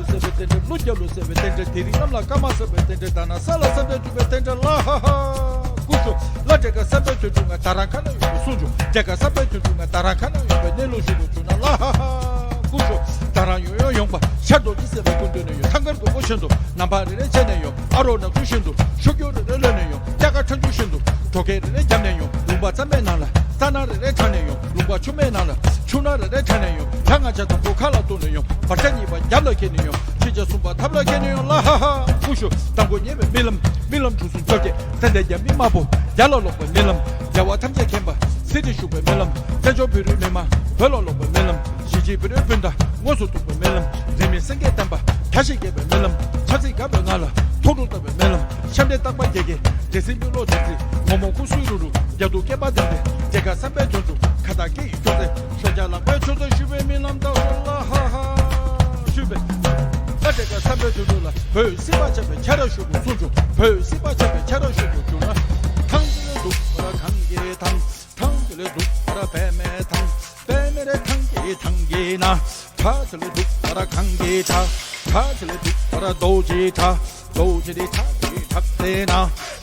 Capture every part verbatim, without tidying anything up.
ཟེར་བའི་རྟེན་འབྲེལ། ཀླུ་རྒྱལ་ལོ་ཟེར་བའི་རྟེན་འབྲེལ། དེ་རིང་གནམ་ལ་སྐར་མ་ཟེར་བའི་རྟེན་འབྲེལ། ད་ན་ས་ལ་ས་འབྲེལ་འགྲུབ་པའི་རྟེན་འབྲེལ། ལ་ཧ་ཧ། ཀུ་ཤུ། ལ་འདྲེ་ཀ་ས་འབྲེལ་དོན་གྲུབ་ང་ད་རང་ཁ་ན་ཡོད་པའི་གསུང་བྱུང་། འདྲེ་ཀ་ས་འབྲེལ་དོན་གྲུབ་ང་ད་རང་ཁ་ན་ཡོད་པའི་གནས་ལུགས་ཞུ་དགོས་བྱུང་ན། ལ་ཧ་ཧ། ཀུ་ཤུ། ད་རང་ཡོང་ཡོང་ཡོང་པ་ཤར་རྡོ་རྗེ་ཟེར་བའི་སྐུ་མདུན་ནས་ཡོང་། ཐང་དཀར་མགོན་པོ་བཞིན་དུ་ནམ་བག་རེ་རེ་བྱས་ནས་ཡོང་། ཨ་རོག་ནག་ཆུ་བཞིན་དུ་ཤུགས་རྒྱུ་རེ་རེ་ལོན་ནས་ཡོང་། སྐྱ་ཀ་ཁྲ་ཆུ་བཞིན་དུ་གྲོ་ཁལ་རེ་རེ་བརྒྱབ་ནས་ཡོང་། ལུང་པ་གཙང་མའི་ནང་ལ་རྩྭ་ནག་རེ་རེ་དྲངས་ནས་ཡོང་། ལུང་པ་ཆུ་མའི་ནང་ལ་ཆུ་ནག་རེ་རེ་དྲངས་ནས་ཡོང་། བྱ་ང་བྱ་དང་པོ་ཁ་ལ་གཏུགས་ནས་ཡོང་། བར་ཆ་གཉིས་པ་རྒྱབ་ལ་འཁྱེར་ནས་ཡོང་། ཕྱི་རྒྱལ་གསུམ་པ་ཐབ་ལ་འཁྱེར་ནས་ཡོང་། ལ་ཧ་ཧ། ཀུ་ཤུ། དང་པོ་ཉེ་བའི་རྨི་ལམ། རྨི་ལམ་གྲུ་གསུམ་བཅོ་བརྒྱད། ཚེ་འདས་རྒྱ་མི་དམར་པོ་རྒྱ་ལ་ལོག་པའི་རྨི་ལམ། རྒྱལ་བ་ཐམས་ཅད་མཁྱེན་པ་གསེར་ཁྲིར་བཞུགས་པའི་རྨི་ལམ། བཙན་བྱོལ་བོད་རིགས་མི་མང་བོད་ལ་ལོག་པའི་རྨི་ལམ། གཞིས་བྱེས་བོད་རིགས་སྤུན་ཟླ་དངོས་སུ་ཐུག་པའི་རྨི་ལམ། རིས་མེད་སེང་གེ་བསྟན་པ་དར་ཞིང་རྒྱས་པའི་རྨི་ལམ། ཆབ་སྲིད་དགའ་བའི་ངང་ལ་ཐུགས་སྤྲོ་བཏབ་པའི་རྨི་ལམ། ཤམ་འདྲེ་སྟག་པ་རྒྱལ་གྱི་འདྲེ་སྲིན་མི་ལོ་དེ་ཚེ། མོག་མོག་ཁུ་སུའི་རུ་རུ་རྒྱ་དུ་སྐེད་པ་ལྡན་པའི། འདྲེ་ཀ་བསམ་པའི་དོན་དུ་ཁ་བཏགས་སྐེ་ཡི་ཁྱོག་ཚད། ཤོ་རྒྱག་ལག་པའི་ཆུ་ཚོད་ཞུ་བའི་རྨི་ལམ་དག་སོང་། ལ་ཧ་ཧ། ཞུས་པས། ད་འདྲེ་ཀ་བསམ་པའི་དོན་དུ་ལ་བོད་སྲིད་པ་ཆགས་པའི་ཆ་ར་ཞུ་དགོས་གསུང་བྱུང་། བོད་སྲིད་པ་ཆགས་པའི་ཆ་ར་ཞུ་དགོས་བྱུང་ན། ཐང་ཅི་ལི་འདུག་པར་གངས་ཀྱི་ཐང་། ཐང་ཅི་ལི་འདུག་པར་པད་མའི་ཐང་། པད་མའི་རི་ཐང་གི་ཐང་གི་ན། བྲག་ཅི་ལི་འདུག་པར་གངས་ཀྱི་བྲག། བྲག་ཅི་ལི་འདུག་པར་རྡོ་རྗེ་བྲག། རྡོ་རྗེ་རི་བྲག་གི་བྲག་རྩེ་ན།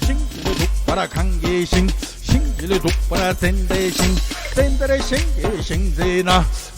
ཤིང་ཅི་ལི་འདུག་པར་གངས་ཀྱི་ཤིང་། ཤིང་ཅི་ལི་འདུག་པར་ཙན་དན་ཤིང་། ཙན་དན་རི་ཤིང་གི་ཤིང་རྩེ་ན།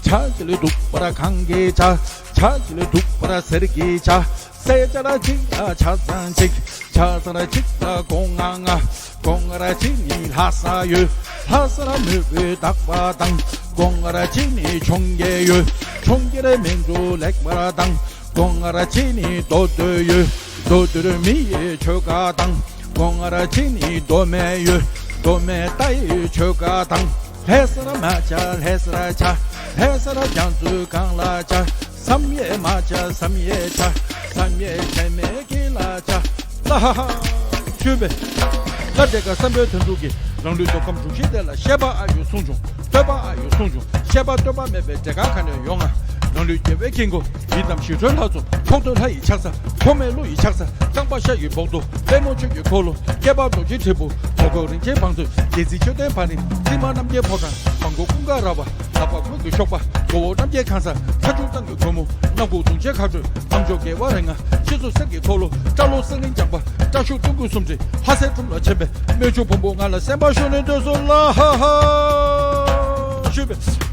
བྱ་ཅི་ལི་འདུག་པར་གངས་ཀྱི་བྱ། བྱ་ཅི་ལི་འདུག་པར་གསེར་གྱི་བྱ། གསེར་བྱ་ར་གཅིག་ལ་བྱ་ཚང་གཅིག། བྱ་ཚང་ར་གཅིག་ལ་སྒོ་ང་ལྔ། སྒོ་ང་ར་གཅིག་ནི་ལྷ་ས་ཡོད། ལྷ་ས་ར་མོས་གུས་རྟག་པ་དང་། སྒོ་ང་ར་གཅིག་ནི་འཕྱོངས་རྒྱས་ཡོད། འཕྱོངས་རྒྱས་ར་མི་འདུག་ལེགས་པར་དང་། སྒོ་ང་ར་གཅིག་ནི་མདོ་སྟོད་ཡོད། མདོ་སྟོད་ར་མི་ཡི་ཆོལ་ཁ་དང་། སྒོ་ང་ར་གཅིག་ནི་མདོ་སྨད་ཡོད། མདོ་སྨད་རྟ་ཡི་ཆོལ་ཁ་དང་། ལྷ་ས་ར་མ་བྱ་ལྷ་ས་ར་བྱ། ལྷ་ས་ར་རྒྱ་མཚོའི་སྒང་ལ་བྱ། བསམ་ཡས་མ་བྱ་བསམ་ཡས་བྱ། བསམ་ཡས་བྱ་མའི་དཀྱིལ་ལ་བྱ། ལ་ཧ་ཧ། ཞུས་པས། ལ་འདྲེ་ཀ་བསམ་པའི་དོན་གྲུབ་ཀྱིས་རང་ལུས་མདོ་ཁམས་འབྲུག་ཆེན་དེ་ལ་བཤད་པ་ཨ་ཡོད་གསུང་བྱུང་། བསྟོད་པ་ཨ་ཡོད་གསུང་བྱུང་། བཤད་པ་བསྟོད་པ་མེད་པའི་འདྲེ་ཀ་ག་ནས་ཡོང་ང་། རང་ལུས་རྒྱལ་བའི་དཀྱིལ་འཁོར། ཡི་དམ་ཞི་ཁྲོའི་ལྷ་ཚོགས། ཕོག་ཐུག་ལྷ་ཡི་ཕྱག་འཚལ། ཐོགས་མེད་ཀླུ་ཡི་ཕྱག་འཚལ། རྐང་པ་ཤ་ཡི་སྦོག་ཏོ། པད་མོ་ཆོས་ཀྱི་འཁོར་ལོ། སྐྱེས་པ་རྡོ་རྗེ་དྲིལ་བུ། མོ་རྒོད་རིན་ཆེན་བང་མཛོད། རྒྱལ་སྲིད་མཆོད་རྟེན་བང་རིམ། རྩིབས་མ་རྣམ་རྒྱལ་ཕོ་བྲང་། བང་མགོ་ཀུན་དགའ་ར་བ། ལག་པ་ཀུན་གྱི་གཤོག་པ། མགོ་བོ་རྣམ་རྒྱལ་ཁང་གསར། ཁྲ་ཆུང་ཐང་གི་གོས་མོ། སྣ་ཁུག་དུང་ཆེན་ཁ་སྤྲོད། རྣམ་འཇོག་རྒྱལ་བ་རིགས་ལྔ། ཕྱི་སོ་གསེར་གྱི་འཁོར་ལོ། སྐྲ་ལོ་གསེར་གླིང་ལྗང་པ། སྐྲ་ཤུག་སྟོང་སྐུད་སུམ་ཁྲི། ལྷ་སའི་ཁྲོམ་ལ་ཕྱིན་པས། སྨན་ཆུ་བོན་པོ་ང་ལ་གསན་པ་ཞུ་ནས་སྡོད་སོང་། ལ་ཧ་ཧ། ཞུས་པས།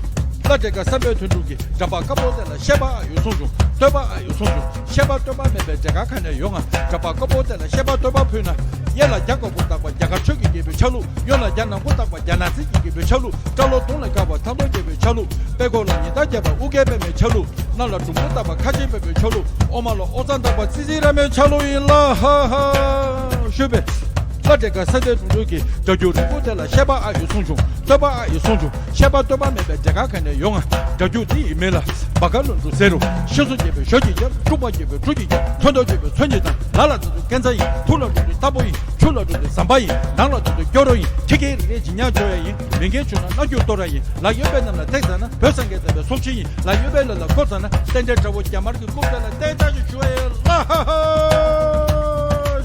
ལ་འདྲེ་ཀ་བསམ་པའི་དོན་གྲུབ་ཀྱིས་འདྲ་པར་དཀར་པོ་དེ་ལ་བཤད་པ་ཨ་ཡོད་གསུང་བྱུང་། བསྟོད་པ་ཨ་ཡོད་གསུང་བྱུང་། བཤད་པ་བསྟོད་པ་མེད་པའི་འདྲེ་ཀ་ག་ནས་ཡོང་ང་། འདྲ་པར་དཀར་པོ་དེ་ལ་བཤད་པ་བསྟོད་པ་ཕུལ་ན། གཡས་ལ་རྒྱ་དཀར་པོ་བཏགས་པ་རྒྱ་གར་ཆོས་ཀྱི་རྒྱལ་པོའི་ཆ་ལུགས། གཡོན་ལ་རྒྱ་ནག་པོ་བཏགས་པ་རྒྱ་ནག་རྩིས་ཀྱི་རྒྱལ་པོའི་ཆ་ལུགས། སྐྲ་ལོ་དུང་ལས་དཀར་བ་ཐང་སྟོང་རྒྱལ་པོའི་ཆ་ལུགས། པད་ཀོ་ལ་ཉི་ཟླ་རྒྱས་པ་ཨུ་རྒྱན་པདྨའི་ཆ་ལུགས། སྣ་ལ་འབྲུམ་པོ་བཏགས་པ་ཁ་ཆེ་པད་མའི་ཆ་ལུགས། ཨོ་མ་ལ་ཨོ་ཙ་བཏགས་པ་ཙི་ཙི་ར་མའི་ཆ་ལུགས་ཡིན། ལ་ཧ་ཧ། ཞུས་པས། ལ་འདྲེ་ཀ་བསམ་པའི་དོན་གྲུབ་ཀྱིས་སྒྲ་སྒྱུར་རིང་པོ་དེ་ལ་བཤད་པ་ཨ་ཡོད་གསུང་བྱུང་། བསྟོད་པ་ཨ་ཡོད་གསུང་བྱུང་། བཤད་པ་བསྟོད་པ་མེད་པའི་འདྲེ་ཀ་ག་ནས་ཡོང་ང་། སྒྲ་སྒྱུར་འདི་ཡི་མིང་ལ་བ་ག་ལོན་འབྲུ་ཟེར་རོ། ཤིང་སོ་སྐྱེས་པའི་ཞོ་གཅིག་རྒྱབ། སྤྲུག་པ་སྐྱེས་པའི་གྲུ་གཅིག་རྒྱབ། ཐོན་ཐོག་སྐྱེས་པའི་ཚོན་གཅིག་དང་། ལ་ལ་འདི་ཚོ་སྐས་འཛའ་ཡིན། ཐུག་ལ་འགྲོ་དུས་རྟ་ཕོ་ཡིན། ཆུ་ལ་འགྲོ་དུས་ཟམ་པ་ཡིན། ནང་ལ་འགྲོ་དུས་སྐྱོ་རོ་ཡིན། ཁྱི་སྐད་རེ་རེ་ཇི་ཉག་འཇོ་ཡ་ཡིན། མི་འགལ་བྱུང་ན་རྣ་རྒྱུ་གཏོར་ཡ་ཡིན། ལ་གཡོན་པའི་གནམ་ལ་ཐེག་ཟ་ན་བོད་སངས་རྒྱས་བསྟན་པའི་སྲོག་ཕྱིན་ཡིན། ལ་གཡོན་པའི་ལ་ལ་བསྐོར་ཟ་ན་རྟེན་འབྲེལ་དགྲ་བོ་རྒྱ་དམར་གྱི་རྐུབ་སྟེགས་ལ་བསྟན་འཇགས་ཀྱི་ཞུ་བ་ཡིན། ལ་ཧ་ཧ།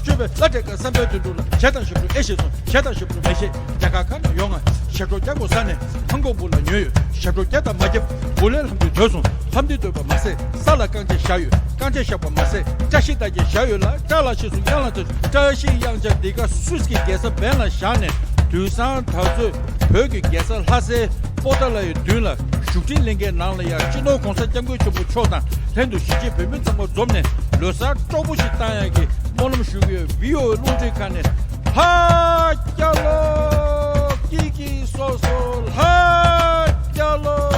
ཞུས་པས། ལ་འདྲེ་ཀ་བསམ་པའི་དོན་གྲུབ་ལ་ཞེ་དང་ཞེ་དྲུག་ཨེ་ཤེས་སོང་། ཞེ་དང་ཞེ་དྲུག་མི་ཤེས། རྒྱ་གར་ཁ་ནས་ཡོང་ང་། ཞེ་དྲུག་རྒྱ་གོ་ས་ནས་ཧང་གོ་བུ་ལ་ཉོས་ཡོད། ཞེ་དྲུག་རྒྱ་དང་མ་རྒྱབ་བུ་ལས་ལྷམ་དུས་སྡོད་སོང་། ལྷམ་དུས་སྡོད་པ་མ་ཟད་ས་ལ་རྐང་རྗེས་བཞག་ཡོད། རྐང་རྗེས་བཞག་པ་མ་ཟད་བཀྲ་ཤིས་རྟགས་ཅན་བཞག་ཡོད་ལ། བཀྲ་ལ་ཤིས་སུ་གཡང་ལ་ཐོས། བཀྲ་ཤིས་གཡང་ཆ་འདི་ག་སུད་སི་གི་རྒྱལ་ས་བན་ལ་བཞག་ནས། དུས་སང་ད་ཚོད་བོད་ཀྱི་རྒྱལ་ས་ལྷ་སའི་པོ་ཏཱ་ལའི་མདུན་ལ་བཞུགས་ཁྲི་ལིང་གའི་ནང་ལ་ཡང་སྤྱི་ནོར་༸གོང་ས་༸སྐྱབས་མགོན་ཆེན་པོ་མཆོག་དང་ལྷན་དུ་གཞིས་བྱེས་བོད་མི་ཚང་མ་འཛོམས་ནས་ལོ་གསར་སྤྲོ་པོ་ཞིག་བཏང་ཡག་གི་སྨོན་ལམ་ཞུ་གི་ཡོད། བི་ཨོ་ཨེ་རླུང་འཕྲིན་ཁང་ནས་ལྷ་རྒྱལ་ལོ། ཀི་ཀི་སོ་སོ་ལྷ་རྒྱལ་ལོ།